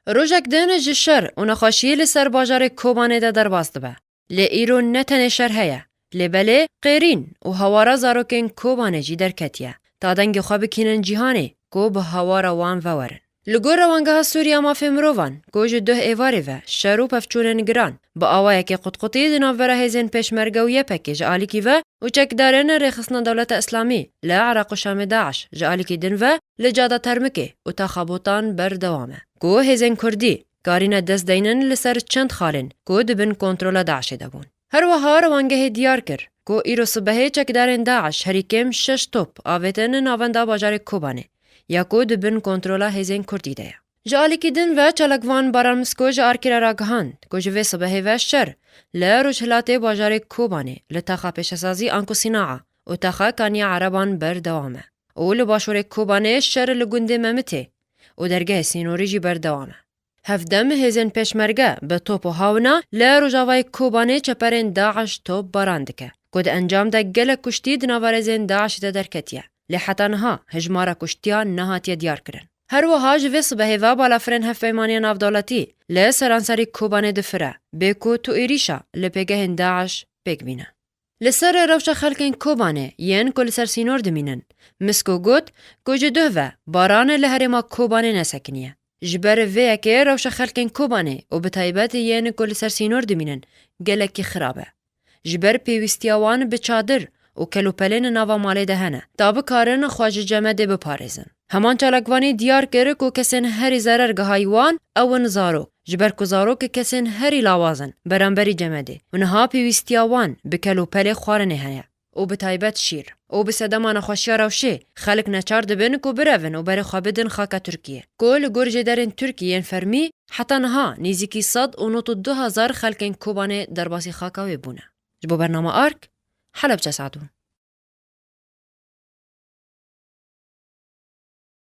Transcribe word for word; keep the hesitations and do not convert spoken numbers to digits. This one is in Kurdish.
Rojek din ji şer û nexweşiyê li ser bajarê Kobanê de derbas dibe. Lê îro ne tenê şer heye, lê belê qêrîn û hewara zarokên Kobanê jî derketiye, ta dengê xwe bikînin cîhanê ku bi hewara wan ve werin. Li gor Rewangeha Sûriya Mafê Mirovan, ku ji duh êvarê ve şer û pevçûnên giran bi awayekê qutqutî di navbera hêzên Pêşmerge û Y P G ji alîkî ve û çekdarên Rêxistina Dewleta Îslamî li Iraq û Şamê DAIŞ ji alîkî din ve li Cada Termikê û taxa Botan berdewam e, ku hêzên Kurdî karîne dest deynin li ser çend xalên ku di bin kontrola DAIŞê de bûn. Her wiha rewangehê diyar kir ku îro sibehê çekdarên DAIŞ herî kêm şeş top avêtin navenda bajarê Kobanê, ya ku di bin kontrola hêzên Kurdî de ye. Ji alîkî din ve çalakvan Baran Misko ji Arkê re ragihand ku ji vê sibehê ve şer li rojhilatê bajarê Kobanê li taxa pêşesazî anku Sînaa û taxa Kaniya Ereban berdewam e û li başûrê Kobanê şer li gundê Memitê û dergehê sînorî jî berdewam e. Hevdem hêzên Pêşmerge bi top û hawna li rojavayê Kobanê çeperên DAIŞ top baran dike, ku di encam de gelek kuştî di nava hêzên DAIŞ de derketiye. Lê heta niha hejmara kuştiyan nehatiye diyarkirin. Her wiha ji vê sibehê ve balafirên hevpeymaniya navdewletî li seranserî Kobanê difire, bê ku tu êrîşa li pêgehên DAIŞ pêk bîne. Li ser rewşa xelkên Kobanê yên ku li ser sînor dimînin, Misko got ku ji duh ve baran li herêma Kobanê nesekiniye. Ji ber vê yekê rewşa xelkên Kobanê û bi taybet yên ku li ser sînor dimînin gelekî xirab e. Ji ber pêwîstiya wan bi çadir û kelûpelên nava malê de hene, ta bikarin xwe ji cemedê biparêzin. Heman çalakvanî diyar kir ku kesên herî zerergehayî wan ew in zarok, ji ber ku zarok kesên herî lawaz in beramberî cemedê û niha pêwîstiya wan bi kelûpelê xwarinê heye û bi taybet şîr. Û bi sedema nexweşiya rewşê, xelk neçar dibin ku birevin û berê xwe bidin xaka Tirkiyê, ku li gor jêderên Tirkî yên fermî heta niha nêzîkî sed û nod û du hezar xelkên Kobanê derbasî xaka wê bûne. Ji bo bernama Ark, Helebce Sadû.